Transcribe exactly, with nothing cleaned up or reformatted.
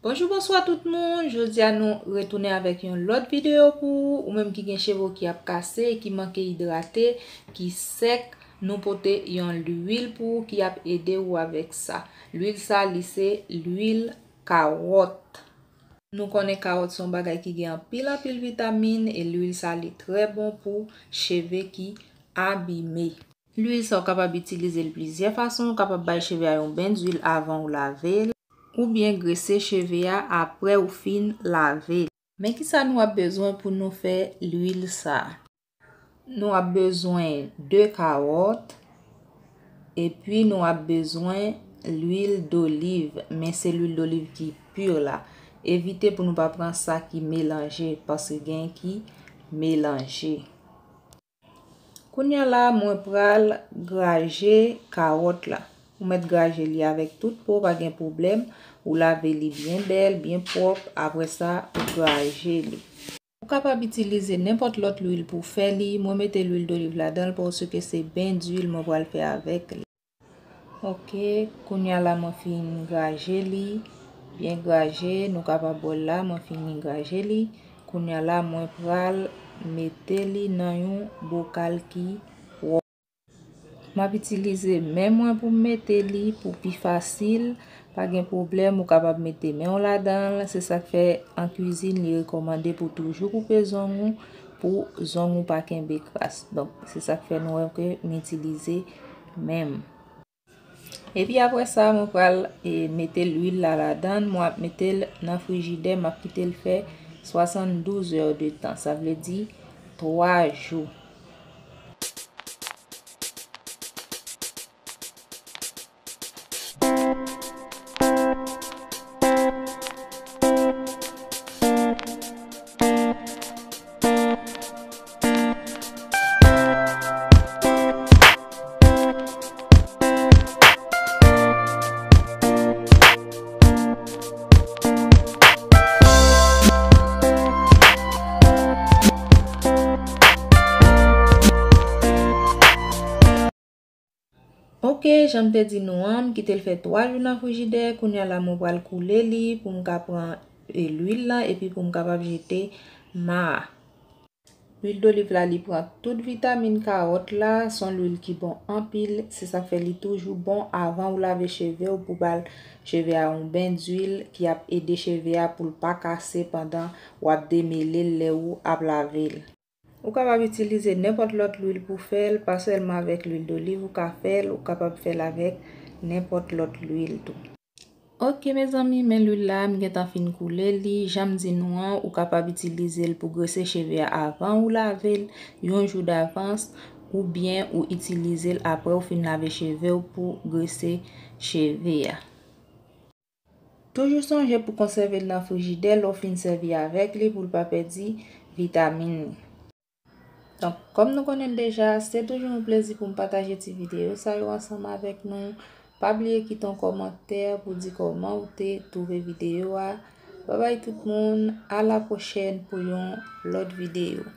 Bonjou, bonswa tout moun. Jodi a nou retounen avèk yon lòt videyo pou ou, ou menm ki gen cheve w ki ap kase e ki manke idrate, ki sèk. Nou pote yon lwil pou ou ki ap ede ou avèk sa. Lwil sa, li se lwil kawòt. Nou konnen kawòt se yon bagay ki gen anpil, anpil vitamin e lwil sa, li trè bon pou cheve ki abime. Lwil sa, ou kapab itilize l plizyè fason. Ou kapab bay cheve a yon bèn zwil avan ou lave l, oubyen grese cheve a apre ou fin lave l. Men kisa nou ap bezwen pou nou fè lwil sa? Nou ap bezwen de kawòt, epi nou ap bezwen lwil doliv, men se lwil doliv ki pi la. Evite pou nou pa pran sa ki melanje, paske gen ki melanje. Kounye a la, mwen pral graje kawòt la. Ou mèt graje li avèk tout po, pa gen pwoblèm. Ou lave li byen bèl, byen pwòp. Apre sa, ou graje li. Ou kapab itilize nenpòt lòt lwil pou fè li. Mwen mete lwil doliv ladan l, paske se bèn zwil mwen pral fè avèk li. Ok, kounye a la mwen fin graje li, byen graje, nou kapab wè l la, mwen fini graje li. Kounye a la mwen pral mete li nan yon bokal ki pwòp. M ap itilize men mwen pou m mete li, pou pi fasil, pa gen pwoblèm, ou kapab mete men w ladan l. Se sa k fè an kwizin li rekòmande pou toujou koupe zong ou, pou zong ou pa kenbe kras. Donk, se sa k fè nou wè ke m itilize men m. Epi apre sa, mwen pral, e, mete lwil la ladan l. Mwen ap mete l nan frijidè, m ap kite l fè swasanndouz è de tan. Sa vle di twa jou. Ok, jan m te di nou an, m kite l fè twa jou nan frijidè. Kounye a la, mwen pral koule li pou m ka pran, e, lwil lan epi pou m kapab jete ma a. Lwil doliv la, li pran tout vitamin kawòt la, se yon lwil ki bon anpil, se sa k fè li toujou bon avan ou lave cheve w pou ba l cheve a yon bèn zwil ki ap ede cheve a pou l pa kase pandan w ap demele l lè ou ap lave l. Ou kapab itilize nenpòt lòt lwil pou fè l, pa sèlman avèk lwil doliv ou ka fè l, ou kapab fè l avèk nenpòt lòt lwil tou. Ok, mezanmi, men lwil la, m gentan fin koule li. Jan m di nou an, ou kapab itilize l pou grese cheve a avan ou lave l, yon jou davans, oubyen ou itilize l apre ou fin lave cheve w pou grese cheve a. Toujou sonje pou konsève l nan frijidè lè w fin sèvi avèk li pou l pa pèdi vitamin li. Donk, kòm nou konnen l deja, se toujou yon plezi pou m pataje ti videyo sa yo ansanm avèk nou. Pa bliye kite yon kòmantè pou di kòman ou te twouve videyo a. Babay tout moun, a la pwochèn pou yon lòt videyo.